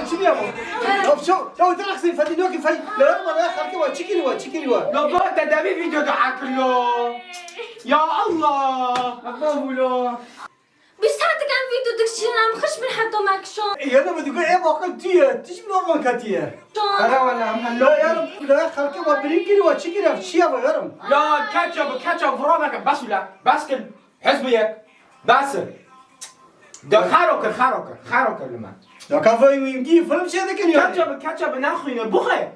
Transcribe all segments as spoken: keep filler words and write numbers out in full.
Çi diye bu? Ya şu, ya o direxsin, fedî yok ki fay. La ya bana ya xalkê wa, çi kiri wa, çi kiri wa? Ya baba, te devî video dua kiriyo. Ya Allah. Baba bu lo. Bir saatlik em video dikişînin, em xiş bin heta me kişon. E, ya da bu diyor, e, bakın diye, tiş mi olman katiye? Ara wala, em La ya, la ya xalkê wa birin kiri wa, çi kiri, çi ya bu yarım? Ya keça bu, keça vura me ke, bes ula, bes kir. Hizb yek. Bes. De xero kir, xero kir, xero kir li me. Ya ka vay wî dî film çê dikin ya. Ketçap, ketçap naxwîne, bixwe.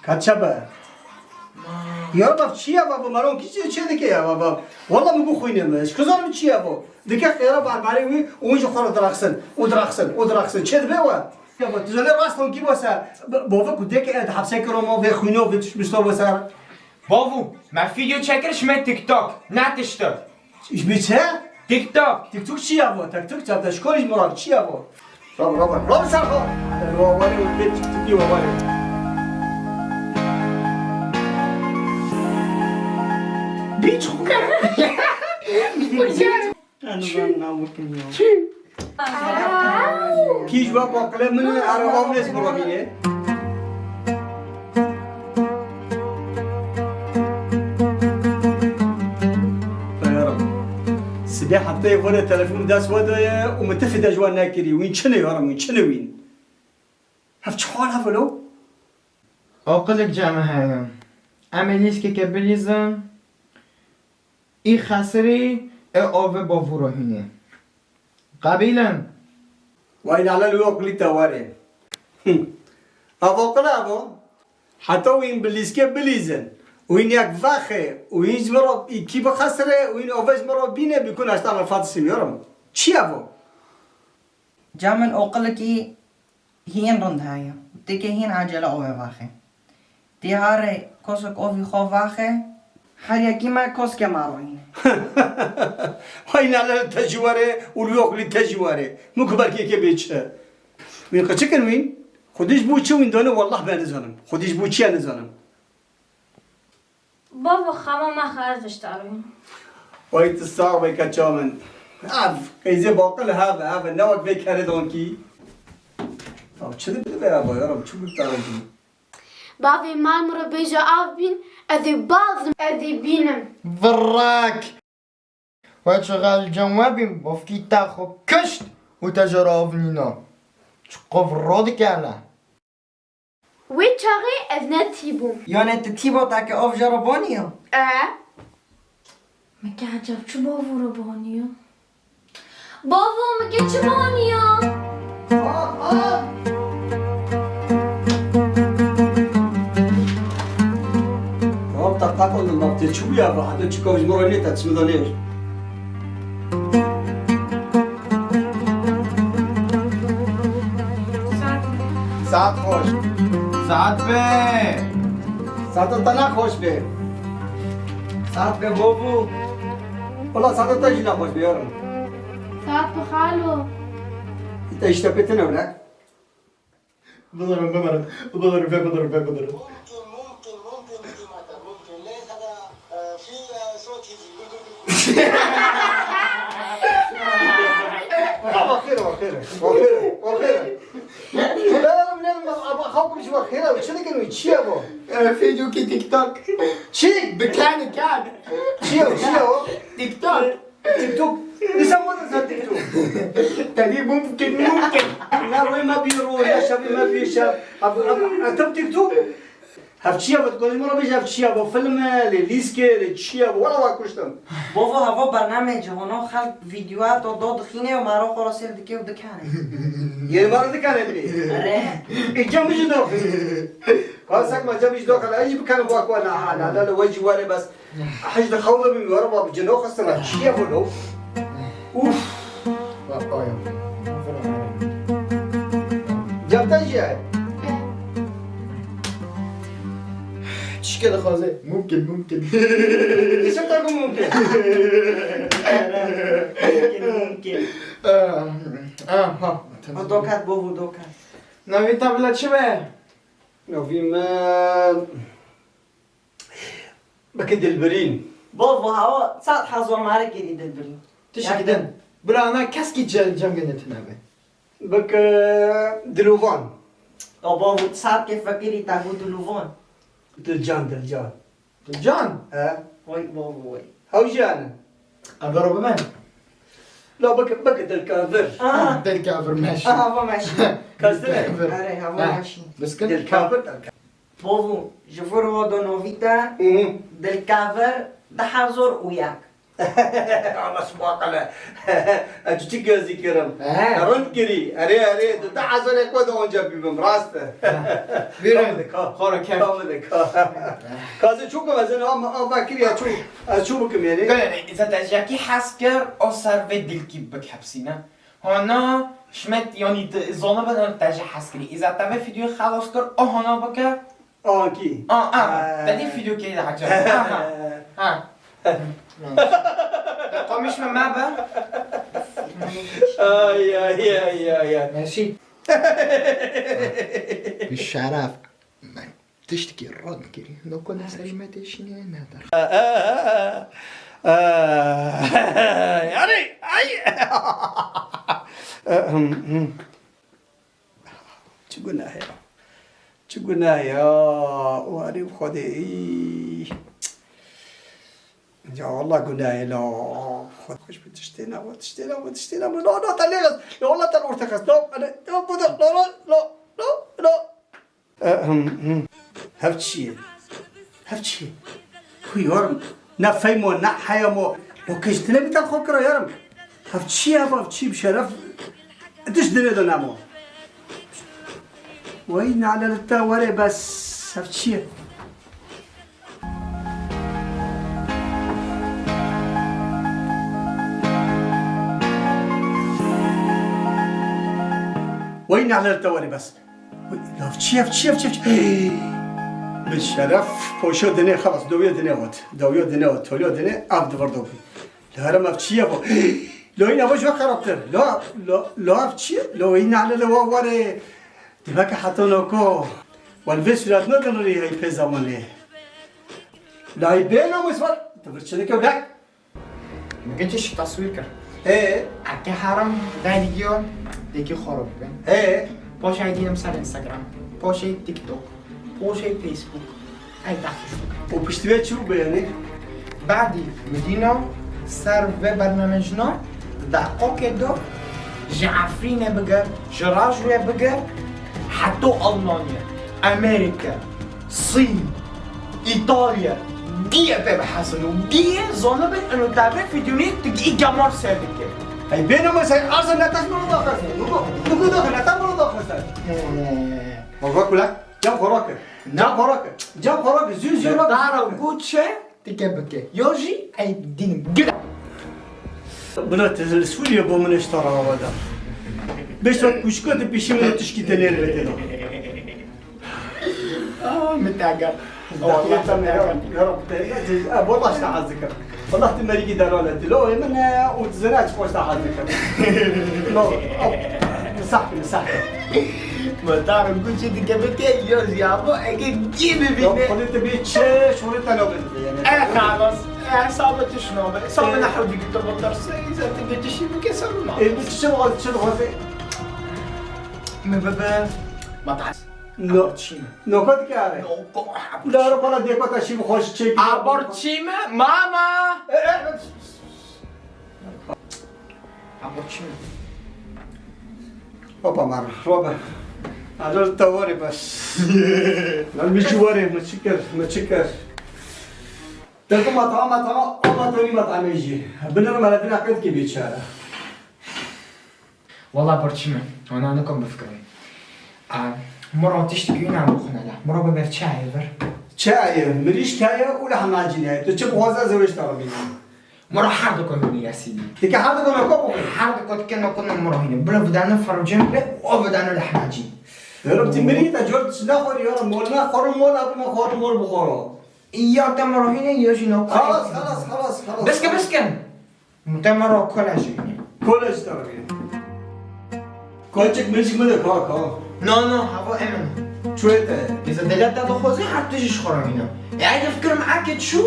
Ketçap. Ya bak çi ya bak, bu maron kî çê, çê dike ya bak, bak. Wala min bixwîne mi? Ez kizanim çi ya bu? Dike xêra barbarê wî, û ji xwe re diraxsin, û diraxsin, û diraxsin. Çê dibe we? Ya bak, tu zane rast on kî wese, bo ve ku deke ed hepse kiro mo, vê xwîno, vê tişt bişto wese. Bavû, me fîdyo çekir ji me TikTok, ne tişt. Ji me çi? TikTok. TikTok çi ya bo? TikTok çav te şkolî ji mirar çi ya bo? Rabi, rabi, rabi ser xwe. Wa warê û pê TikTokî wa warê. Bî çi xwe. Kî ji we baqile min e, ara av nêz miromîne. Sibê hefteyê xwe de telefon dest we de ye û min tifê de ji we nekirî. Wîn çi ne yarim, wîn çi ne wîn? Hev çi xal hev lo? Oqilik cem heye. Em ê lîskeke bilîzin. Î xesirî ê ove bavûro hînê. Qebîl in? Way nalel wî oqilî te warê. Ev oqil ev o. Heta wîn bi lîskê bilîzin. Wîn yek vexê. Wîn ji min re kî bixesire. Wîn ove ji min re bîne bikun heştan alfat simiyorum. Çi ev o? Ca min oqilikî hîn rind heye. Têkê hîn acele ove vaxe. Tê harê kosek ovî xwe vaxe. Her yekî me koske me royîne. Hay nalel te jî were û li yok li te jî were. Min ku belkê ke bê çi. Wîn qiçikin wîn. Xwedî ji bo çi wîn dane, wallah ben nizanim. Xwedî ji bo çi ya nizanim. Bavo, xama me xerdiş darûn. Way tu sax be keça min. Ev qeyzê baqil have, have, ne wek vê kerê donkî. Ew çi dibe ya bayaram, çi gurtaran bî? Bavê mal min re bêje av bîn, ez ê bazim, ez ê bînim. Virek! We çi xel cem we bîn, bavkî te xwe kişt û te jê re av nîna. Çi qov ro dikene? Wê çaxê ez ne tî bûm. Yanê tu tî ba te ke av jê re baniya? E? Mike eceb çi bavo re baniya? Bavo, mike çi baniya? Tamam, te qet andim, bak, tê çi bûya, bak, heta çi kavj miro nê, te çi mi da nê. Saet xweş. Saet be. Saeta te ne xweş be. Saet be bavû. Wala saeta te jî ne xweş be yarim. Saet bi xalo. Îte îşte pê tine bile. Bidirin, bidirin. Bidirin, vê bidirin, vê bidirin. ممكن، ممكن، ممكن قيمة، ممكن. ليش هذا، آه، في، آه، صوت يجي. Wa xêr, wa xêr. Wa xêr, wa xêr. Şulayarım ne, ama xalkım şu wa xêr, çi dikin, çi ya bu? Ee, Facebook'u TikTok. Çi? Bir tane kağıt. Çi ya, çi ya o? TikTok. TikTok. Dîsa ma dizan TikTok. Tedî mumkin, mumkin. Ya rûyê me bî rû, ya şevê me bî şev. Ev, ev, ev tim TikTok. Hev çi ya, bi goşê min re bêje, hev çi ya, bo film e, lê lîsk e, lê çi ya, bo wela wa kuştim. Bovo havo bername cihano xelk videoya to do dixîne û maro xwe re sêr dike û dikane. Yê maro dikane bî. Are. Îca min jî doxî. Ka sek ma ca min jî doxî, ez jî bikane bo wa na, na, na, we jî were bes. Hej di xew de bî, were ba bi cino xistine. Çi ye bu lo? Uf. Bak, ay. Cem te jî ye. Çişke dixwaze. Mumkin, mumkin. Îşte te ku mumkin. Mumkin, mumkin. Ah, ah, ha. Ha, dokat, bovu, dokat. Navê te bila çi be? Navê me Bike Dilbirîn. Bavo, hawa, saet hezar mare kirî Dilbirîn. Tişik din. Bira, na keskî cem, cem gene tine be. Bike dilovan. Aba, bu saat ke fekirî te bu dilovan. Dilcan, Dilcan. Dilcan? He? Vay baba vay. Hewjan. Evero bimen. La bike, bike dilkavir. Aha. Dilkavir meş. Aha, va meş. Kastine? Dilkavir. Are, ha, va meş. Biskin? Dilkavir, dilkavir. Bovu, ji vir wa do novî te, Hı hı. Dilkavir, du hezar û yek. Allah subhanahu. Ez çi gözî kirim. He. Rind kirî. Erê, erê, di du hezar yek de onca bîbim, rast e. Bîrin. Ka. Xora kef. Ka bide, ka. Kazê çûk, ez ê ama, ama kiriya çû, ez çû bikim yani. Gel, îza te jî yekî hez kir, o ser vê dilkî bik hepsîne. Hana, şmet, yanî, te, zana ben te jî hez kirî. Îza te vê videoyê xelas kir, o hana bike. Ankî. A, a, Ee. Te dî video kê de hecam. Ha, ha. Ha. Te qamiş me me be. Ay, ay, ay, ay, ay. Merci. Bi şeref. Tiştekî ran kirî. Noko ne serî me têşîne ne der. Ee, ee, ee, ee, yani, ay. Ee, hım, hım. Çi gunah ya? Çi gunah ya? Warî Xwedê, î. Ya Allah gunah ya la. Xwedê xweş bi tiştê ne, bu tiştê ne, bu tiştê ne, bu la, la, te lê xist. La, la, te orta xist. La, la, la, bu da, la, la, la, la, la. E, hım, hım. Hev çi ye? Hev çi ye? Ku yarim, ne feymo, ne heyemo. Lo kej tine bî te xwe kira yarim. Hev çi ye, hev çi bi şeref? Diş dinê de nemo. Wey nale li te were bes, hev çi ye? Wey nale li te were bes. Lav çi, ev çi, ev çi, ev çi? Hey! Bi şeref poşo dinê, xelas, dowiyo dinê got. Dowiyo dinê got, toliyo dinê, ev di vir dobî. Li herem ev çi ye bu? Hey! Lo yine bu ji xerabtir. Lo, lo, lo ev çi ye? Lo yine hele lo wa warê. Demek ki heta noko. Wan vê suret nedin rî hey pê zamanê. Lay bê namus var. Tu vir çi dike bek? Min tişt teswîr kir. Ê? Eke herim dergiyo, deki xorop bin. Ê? Poşay dînim ser Instagram. Poşay TikTok. Poşay Facebook. Ay daxil. Û piştî wê çi bû yani? Badî min dîno ser vê bernamejno, di deqokê do ji Efrînê bigir, ji Rajûyê bigir, heto Almanya, Amerîka, Sîn, Îtalya, diyê pê bihesin û diyê zanibin ino te vê fîdyonê tu gî gemar ser dike. Hey, bêne me ser arsa ne taş bana da xweste. Nuku, nuku da ne taş bana da xweste. Baba kulak, cam xora kir. Cam xora kir. Cam xora kir. Zû zû bak. Dara guçe. Dike bike. Yo jî ey dînim. Gida. Bila te li Sûriye bo min ji te re awa da. Beş wek kuşka tu pêşî min tişkî te lê li te da. Ah, min te agir. Wallah te agir. Ya Rab, te, ya Rab, te, eh, wallah ji te hez dikim. Wallah tu merîkî delal e. Tu lawê min e û tu zana çi xweş te hez dikim. Lo, oh, misah, misah. Motarım guçê dike bike, yoz ya bu, ege diye bibine. Ya, xwedê te bê çi, şorê te nabin yani. E, xalas. E, sabit şuna be. Sabit e, ne hewdî gitti bu dersi, zaten geçişi bu keser mi? E, bu çi vaz, çi vaz? Mi bebe. Matas. No. Çi? No, kot kare. No, ko. Daro para de kota şi xweş çek. Abar çi mi? Mama. E, e. Aborçin. Hopa mar, hopa. Adol te warê bes. Lan mi çi warê, mi çi kir, mi çi kir. Te tu matama, matama, ama tu ni matame jî. Binir meredina qet ki biçare. Wala borçî me, ona nikom bifikirim. A, moro tiştekî wî nabixwine la. Moro biber çayê vir. Çayê, mirîşkayê û lahmacînê. Tu çi bixwaze ez ê wê ji te re bînim. Moro her du ko hûnî ya sînî. Dike her du ko me ko bixwî? Her du ko dike me ko ne moro hîne. Bilo vidane ferocem be, o vidane lahmacîn. Yoro ti mirî te cor çi naxorî yoro mol naxoro mol abi me xoro mol bixoro. Ya te moro hîne ya jî no. Xalas, xalas, xalas, xalas. Biske, biske. Te moro kola jî hîne. Kola jî te re bîne. Koçik min jî min de ka, ka. No, no, hava emin. Çuê te. Êza dela te dixwaze her tu jî ji xwe re mîne. E, eke fikirim eke çû,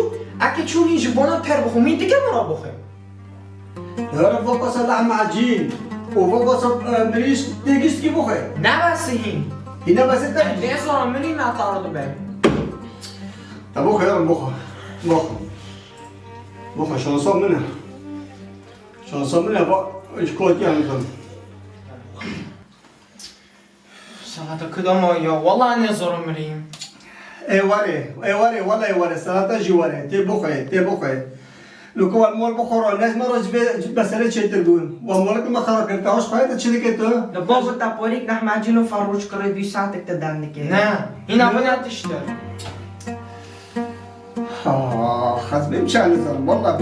eke çû hîn ji bona ter bixwe, mîn dike min re bixwe. Yara vokasa lahmacîn û vokasa, e, mirîş tê giştkî bixwe. Nebesihîn. Hîna bese te. Nêzana min î me taro dibe. Te bixwe yara bixwe. Bixwe. Bixwe şansa min e. Şansa min e, va, ji kotiya min. Salata kidama ya, wala nêzana mirîm. Ê were, ê were, wala ê were, salata jî were. Tê bixwe, tê bixwe. Lûko wan mol bixwe ro, nez me ro ji vê mesele çêtir bû. Wan molek me xera kir, te hoş xwe te çi dike tu? Li bavo te porîk lahmacîn û ferrûç kirê dû saetek te dan dike. Ne, hîna vina tişt e. Ah, xezbê min çanezer, walla.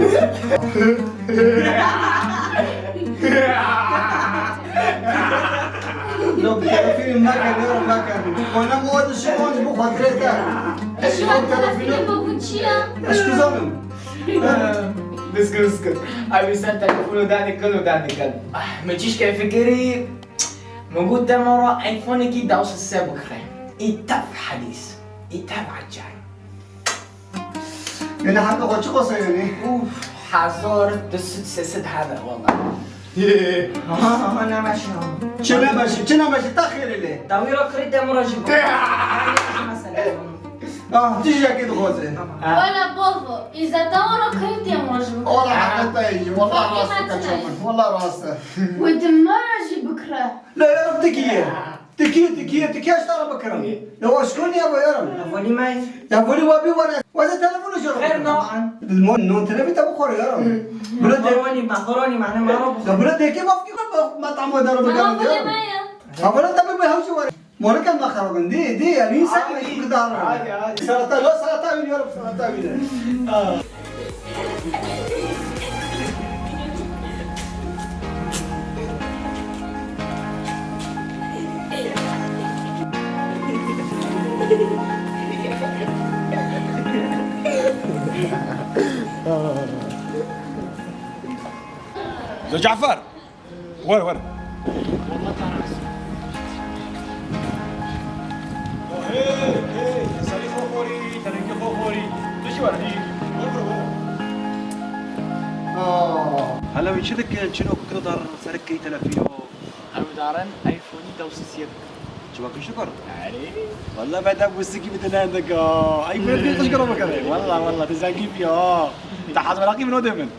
Yok, telefon nakin, yok, nakin. Bana bu adı şey olmuş, bu hatırı yeter. Şu an telefonu bu çiya. Aşkı zanım. Biskir, biskir. Abi sen telefonu danikan, danikan. Ah, me çiş keyfi kiri. Me got te mara iPhone-ekî dewsa se bikire. Î tev hedîs. Î tev ecayb. Yanî heta xwe çi qaseyê ne? Uf, hezar du sed sê sed hebe wala. Ha, ha, ha, nemeşe. Çi nemeşe, çi nemeşe, ta xêrê lê. Dawî ra kirî te min ra jî bû. Mesele. Ah, tu jî yekê dixwaze. Tamam. Wala bavo, îzeta wan ra kirî te min ra jî bû. Wala heqeta yî, wala rast e, keça min, wala rast e. Wê tu min ra jî bikire. La ya Rab, tu kî ye? Tikiye, tikiye, tikiye ji te re bikirim. Ya aşkon ya bo yarim. Ya volî me. Ya volî wa bî were. Wa ze telefonu jor. Xêr no. Mo non telefon te bixore yarim. Bira de. Makaroni, makaroni, mane maro. Ya bira de ke mafki ko ma tam da ro bikirim. Tamam, ya. Ha bira tabi be hawji were. Morika ma xarabin. De, de, ya ni sen me şu kadar. Hadi, hadi. Salata, lo salata wî yarim, salata wî de. Ha. Zo Cafer! Were, were. Hey, hey, serî xwe xorî, tenekî xwe xorî. Tu jî were, tu jî. Were, were, were. Aa. Hele wî çi dikin? Çilo ku kilo dar serek key telefîno. Ew darin iPhone-î dewsî siyê dikin. Çi wekî şikir? Erê. Walla ben de musiki bir tane endek. Ay, bu ne kız kırama kadar. Walla, walla, tu zengîn ya. Te haz merakî min o demin.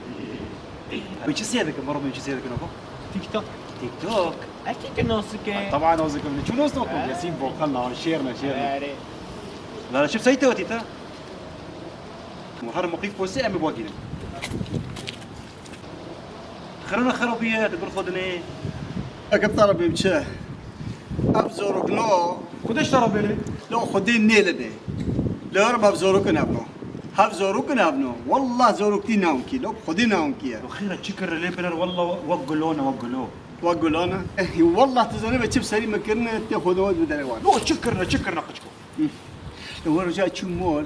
Wî çi sêr dikin, mero min çi sêr dikin oku? TikTok. TikTok? Ez TikTok nasike. Taban o zikim, çu nasike oku? He? Yasîn bokan la, şêr ne, şêr ne. Erê. La çi seyte o tita? Her muqîf posi em bogînin. Xirina xerobiye, tu bir xwe dinê. Eke tara bim çi? Ev zorokno. Kudeş tara bêrê? Lo Xwedê nêlibê. Li Erm ev zorok in evno. Hev zorok in evno. Wallah zoroktî nawinkî. Lo Xwedê nawinkî ye. Lo xêra çi kir lê biner wallah wek gulo ne, wek gulo. Wek gulo ne? Eh, wallah tu zanî be çi bi serî min kirine, tê Xwedê wet bi derê wan. Lo çi kirine, çi kirine qiçko? Hı. Li wir roja çû mol.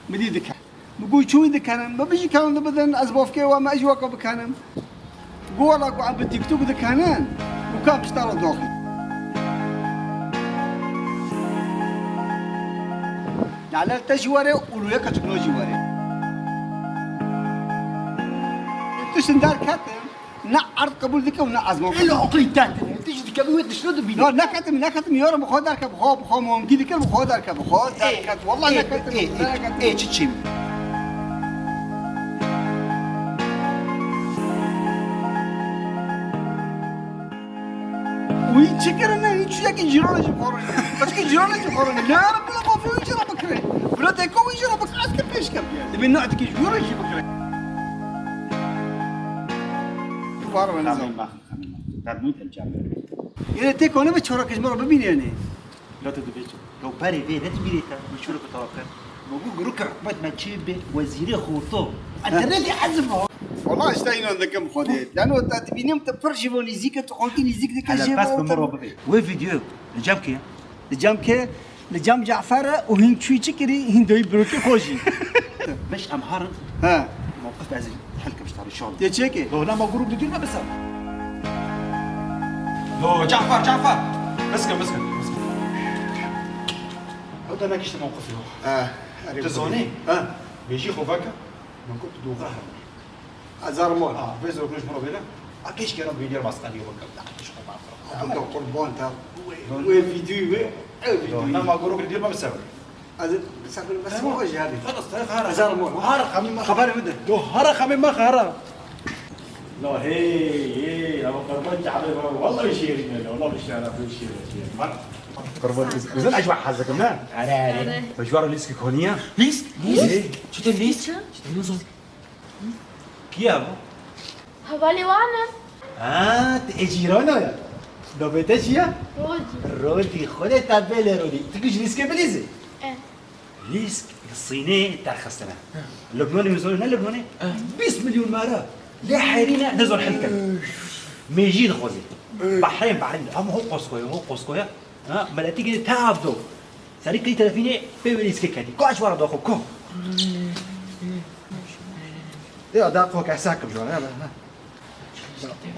Min dî dike. Min got çûyî dikenin, min bijî kewin dibidin, ez bavkê we me jî weke bikenim. Got wela ku em bi TikTok dikenin, û ka pişta re doxî. Nalel te jî were û rûyeka çikno jî were. Tiştin derketin. Ne erd qebûl dike û ne ezman qebûl. Elo aqilî te tine. Tu jî dikevî wê dişno dibînî. Ya neketim, neketim, yarim, bi xwe derke, bi xwe, bi xwe mongî dikir, bi xwe derke, bi xwe derket. Wallah neketim, ê, ê, ê, neketim. Ê, çi çîm? Wî çi kirine? Wî çiyekî cîranê jî xorîne. Kaçkî cîranê jî xorîne. Ne yarim, bila mafya wî jî re bikire. Bila teko wî jî re bikire. Ez ke pêş kem. Dibê ne etkî jî re jî bikire. Var ben. Tamam, bak. Derdmû te çape. Yine tek onu ve çora kejma bibîne yani. La tu dibê çi? Lo berê vê ne dibîrê te? Min şûro ku tawa kir. Min got gurûka hikûmet me çê bi wezîrê xorto. Enternetê ezim o. Wala işte inan dikim Xwedê. Lano te dibînim te pir ji bo nîzîk e, tu xankî nîzîk dike jê bo. Hele bes bi min ro bibê. Wê vîdeo li cem kê ye? Li cem kê? Li cem Cafer e û hîn çûyî çi kirî, hîn doyî birokê xwe jî. Beş em harin. He. Mewqif ez hel kim ji tarî şal. Tê çêkê? Lo, nema grûp didîr me biser. Lo, Cafer, Cafer. Biskin, biskin, biskin. Ew demek işte mewqif yo. He, erê. Tu zanî? He. Bêjî xwe veke. Min got tu doxa hemû. Hezar mol. Ha, vê zor kuruş bro bêne. A keşke no video masqalî bikim. Da, keşke ma. Ama kurban ta. Wê videoyu wê. Ev videoyu. Na ma guru bir ma sever. Ez sakın bas o yani. Xalas, ta hara. Hezar mol. Hara xamî ma. Xeber mi de? Yo, hara xamî ma hara. La hey, hey, ama kurban Kabe ma. Vallahi şiirin ya. Vallahi şiirin, bu şiirin. Bak. Kurban, güzel acaba hazırım ha? Are, are. Mecbur lîsk koniya. Lîsk? Lîsk? Çete lîsk? Çete lîsk? Kî ya bu? Hevalê wan e. Ha, tu ê cîrana ya. Navê te çi ya? Rodî. Rodî, xwedê te bêle Rodî. Tu kî ji lîskê bilîzî? E. Lîsk li Sînê derxistine. Lubnanê min zor ne Lubnanê? E. Bîst milyon mara. Lê heyrîne ne zor hil kin. Mêjî dixwazî. Behrên, Behrên. Ama ho Qoskoya, ho Qoskoya. Ha, miletî gidê te avdo. Serî qî telefînê pê wê lîskê kedî. Ko eç wara doxo, ko. Ya da ko ke sakim jwara, ya, ha.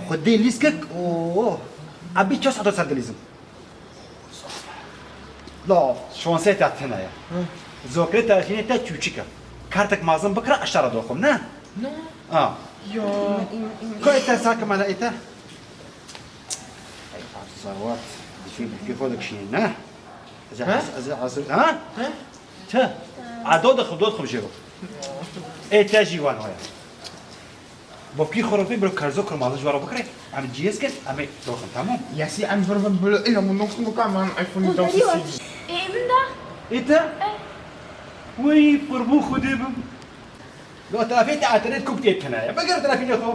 Xwedê lîskek, o. Abi ço sato ser dilîzim. La, şansê te tine ya. Zokre telefînê te çûçik e. Kartek mazin bikira, eşara doxum, ne? Ne? Ha. Ya. Ko ete sakim ana ete? Sawat. Dişî bikî xwe dikişînî, ne? Ez, ez, ez, ez, ha? He? Çi? A do dixim, do dixim jê bo. Ê te jî wan waya. Bofkî xwe ropê biro kerzo kurmalı ji wara bikire. Em cihêz kir, em ê doxin, tamam? Yasî em bir bin bile ila min noxin bika man iPhone dawsî. Ê min da. Ê te? Wey, qurbû Xwedê bim. Lo telefê te etenet kuk tê tine. Bigir telefînê xwe.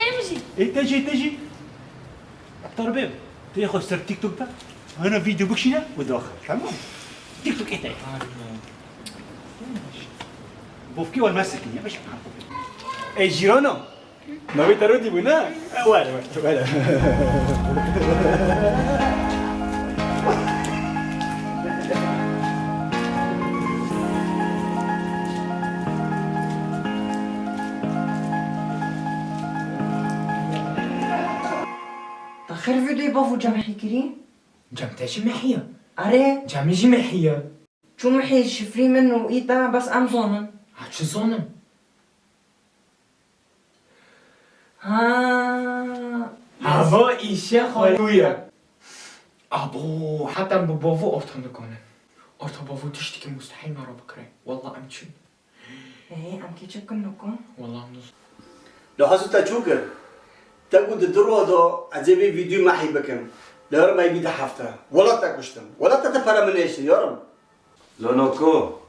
Em jî. Ê te jî, te jî. Aptal bê. Tê xwe ser TikTok da. Hana video bikşîne û daxil. Tamam. TikTok ê te. Bofkî wan mesekî ya. Ey cîrano. Navê te Rodî bû ne? E, were, were, were. Axir videoyê bavo cem hîkirî? Cem te jî mehiye. Are. Cem jî mehiye. Çû mihê şifrî min û îta bes em zonin. Ha, çi zonin? Ha. Ha, bo îşe xwe ye. Abo, heta em bi bavo orta nikane. Orta bavo tiştekî mustehîl me re bikire. Wallah em çin. Ê, em kê çi bikin niko? Wallah em niz- Li Hezû te çû kir? Te got di du roh de ez ê vê vîdyoyê mehî bikim. Li her me bî di hefte. Wela te kuştim. Wela te ti pere min nêştin, yarim. Lo noko,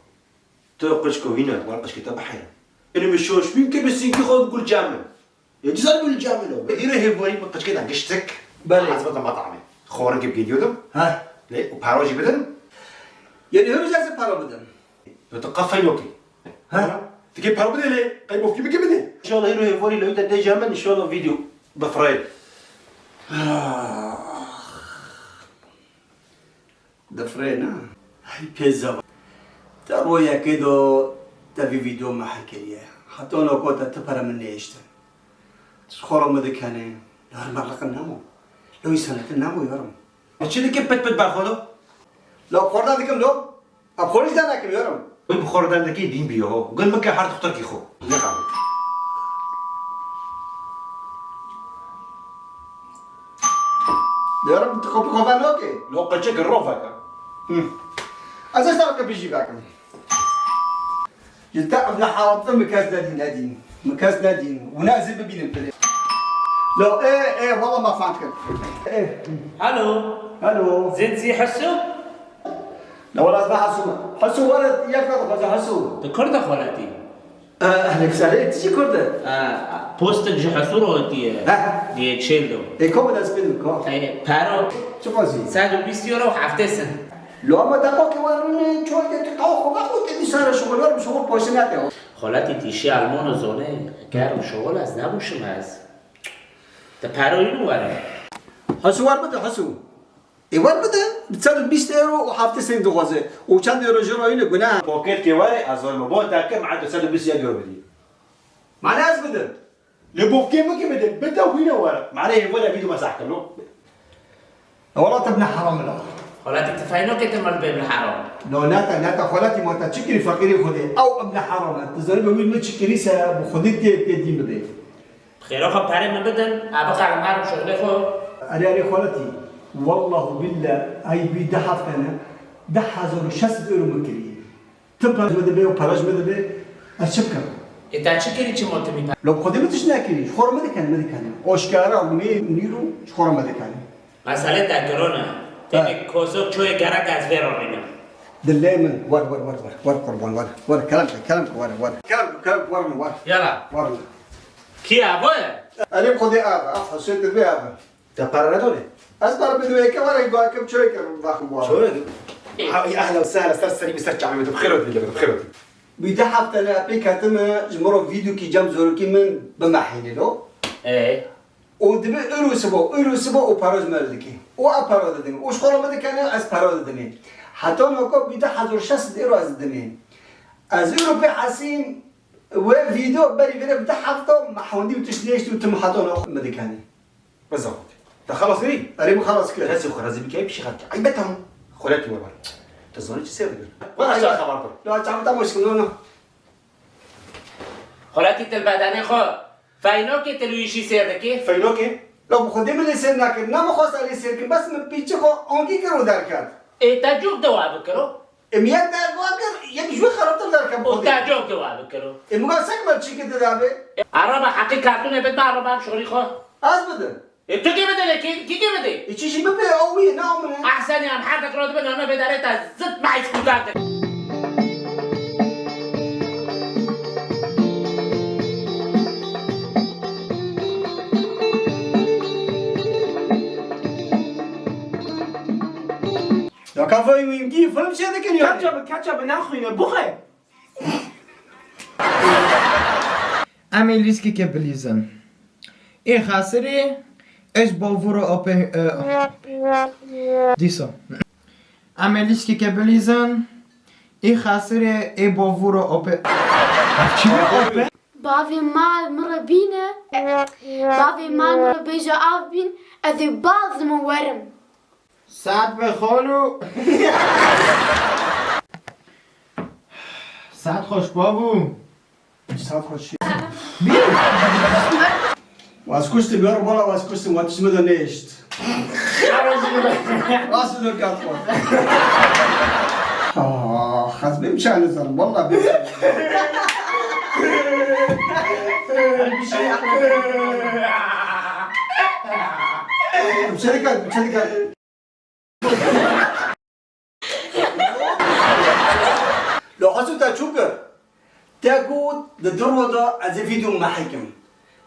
tu qişko hîne, wan qişkê te biheyre. Ênî min şoş bîn ke bi sîngî xwe bi gul cem min. Ya dîsa min cem min o. Hîre hêvorî min qişkê de giştik. Belê. Ez bata metamê. Xorikê bigê diyodim. He. Lê û paro jî bidin. Yanî hûn jî ez paro bidim. Ya tu qefey nokî. He? Dikê paro bidê lê. Qey bofkî bike bidê. İnşallah hîro hêvorî lewî te tê cem min, inşallah vîdeo bifirê. Difirê ne? Hey pê zava. Te royekê do te vî vîdeo mehî kiriye. Heta noko te ti pere min nêhiştin. Ji xwe re min dikenê. Yar merliqin nemo. Lewî senetin nemo yarim. Çi dikî pit pit berxwe do? La xorda dikim do. Em xorî zan nekim yarim. Wî bi xorda dikî dîn biyo ho. Gul bike her dixturkî xwe. Ne qal. Yarim tu kopi kova nokê. Lo qeçek roveka. Hı. Ez esta qepijî vekim. Ji te ev neheratî min kes nedîn, nedîn. Min kes nedîn. Û ne ez ê bibînim tu lê. Lo, ê, ê, wala me fam kir. Ê. Alo. Alo. Zên zî Hesû? Ne wala ez ne Hesû me. Hesû were yek ve dixwaze Hesû. Tu Kurd e xweletî? Ehlek serê, tu jî Kurd e? Postek ji Hesû re hatiye. Heh. Di yek şêl do. Ê, ko min ez bînim, ko? Ê, paro. Çi xwezî? Sed û bîst euro heftê sin. Lo ama deqokê we rûnê, çolkê tu qewa xwe vexwe, tê dîsa re şixul werim, şixul poşinetê. Xweletî tîşî Almano zone, ker û şixul ez nebûşim ez. Te pero yîn were. Hesû wer bide, Hesû. Ê wer bide, bi sed û bîst euro û heftê sent dixwaze. Û çend euro ji ro yîne guneh. Poketkê were, ez zor me bo te ke, me tu sed û bîst euro bidî. Mane ez bidim. Li bofkê min kî bide, bide û hîne were. Mane hê were vîdyo me seh kir, no? Wala te bine heram la. Xaletî, tu feynokê te mal bê bila heram. No, nata, nata, xaletî, ma te çi kirî, feqîrê Xwedê? Ew em li heram e. Tu zanî bi wî min çi kirî se bi Xwedê tê, tê dî min bê. Xêra xwe perê min bidin, e biqerim herim şixulê xwe. Erê, erê, xaletî. Wallah û billah, ey bî deh hefte ne, deh hezar û şeş sed euro min kirî. Tim peraj me dibe û peraj me dibe, ez çi bikim? Ê te çi kirî, çi ma timî pe- Lo bi Xwedê min tişt nekirî, ji xwe re me dikenî, me dikenî. Aşkera, min nîro ji xwe re me dikenî. Mesele te kiro ne. He. Tenê kosok çoyê gerek ez vê re rînim. Dilê min, wer, wer, wer, wer, wer qurban, wer, wer, kerem ke, kerem ke, wer, wer. Kerem ke, kerem ke, wer min, wer. Yala. Wer min. Kî ye, bo ye? Erê bi Xwedê av, av, Husên dilbê av. Te pere nedane? Ez pere bidime, yeke were, guheke bi çoyeke baxim were. Çoyek? Ha, ya ehlen we sehlen, ser serî min, ser çavê min, tu bi xêr hatî, bi xêr hatî. Bî deh hefte ne pê ketime, ji min re vîdyokî cem zorokî min bimehîne lo. Ê? Û dibe euro sibo, euro sibo û pere ji me re dike. Û ev pere didin. Û ji xwe re min dikene, ez pere didinê. Heta naka bî deh hezar û şeş sed euro ez didinê. Ez euro pê hesîm, we vîdyo berî vê re bi deh hefte mehwendî û tişt nêşt û tim heta naka min dikenî. Rizavot. Te xelas kirî? Erê, min xelas kir. Kesê xwe razî bike, pişî xelkê. Eybet em. Xolekî we bar. Te zanî çi sêr dibin? Wala aşağı xebar dur. La çavê te boş kim, no, no. Xolekî til bedenê xwe. Feynokê til wî jî sêr dikî? Feynokê? La bi Xwedê min lê sêr nekir. Ne min xwest lê sêr kim. Bes min pîçi xwe angî kir û derket. Ê te cûk dewa bikiro? Ê min yek derva kir, yek ji wê xerabtir derket bi Xwedê. Û te cûk dewa bikiro? Ê min got sek me çîkê didabê. Araba heqî kartûnê bidme, araba em şixulî xwe. Ez bidim. Ê tu kê bide lê, kê, kê, kê bide? Ê çi jî bibê, ew wî ye, ne ew min e. Ehsen ya, em her dek radibe nane vê derê te zit mehîs kutar de. Ya kafayı yiyeyim, film şey de geliyor. Ketçabı, ketçabı ne koyuyor? Bu kadar. Em ê lîstikê bilîzin. Ê xesirê, ê ji bavûra apê, e, dîsa. Em ê lîstikê bilîzin. Ê xesirê, ê bavûra apê. Ev çi ye apê? Bavê mal min re bîne. Bavê mal min re bêje av bîn. Ez ê bazim û werim. Saet be xalo. Saet xweş babû. Saet xweş. Waz kuştim, yor bala waz kuştim, waz tişme de neşt. Nasıl dört kat var? Ah, xez bim çanı zarım, valla bim. Bir şey yapmadım. Bir şey dikkat, bir şey dikkat. Lo Hesû te çû kir? Te got di du ro de ez ê vîdyo mehî kim.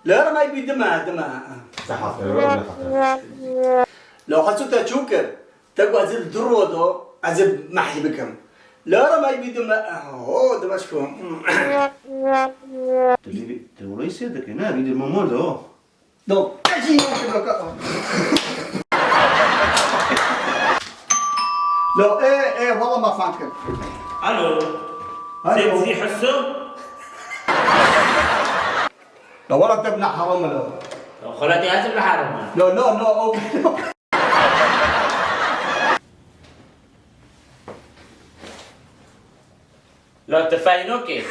Li her me bî dime, dime. Zehaf, e, ro ne xatir. Lo Hesû te çû kir? Te got ez ê li du ro de ez ê mehî bikim. Li her me bî dime. Ho, dibe çi ku. Tu vî-, tu wilo sêr dikî, ne? Vîdyo me mal de o. Do, te jî yek doka. Lo, ê, ê, wala me fam kir. Alo. Alo. Sê dizî Hesû? Lo, wala te bina heram lo. Lo, xolete ez bina heram. Lo, lo, lo, o. La tu feynokê.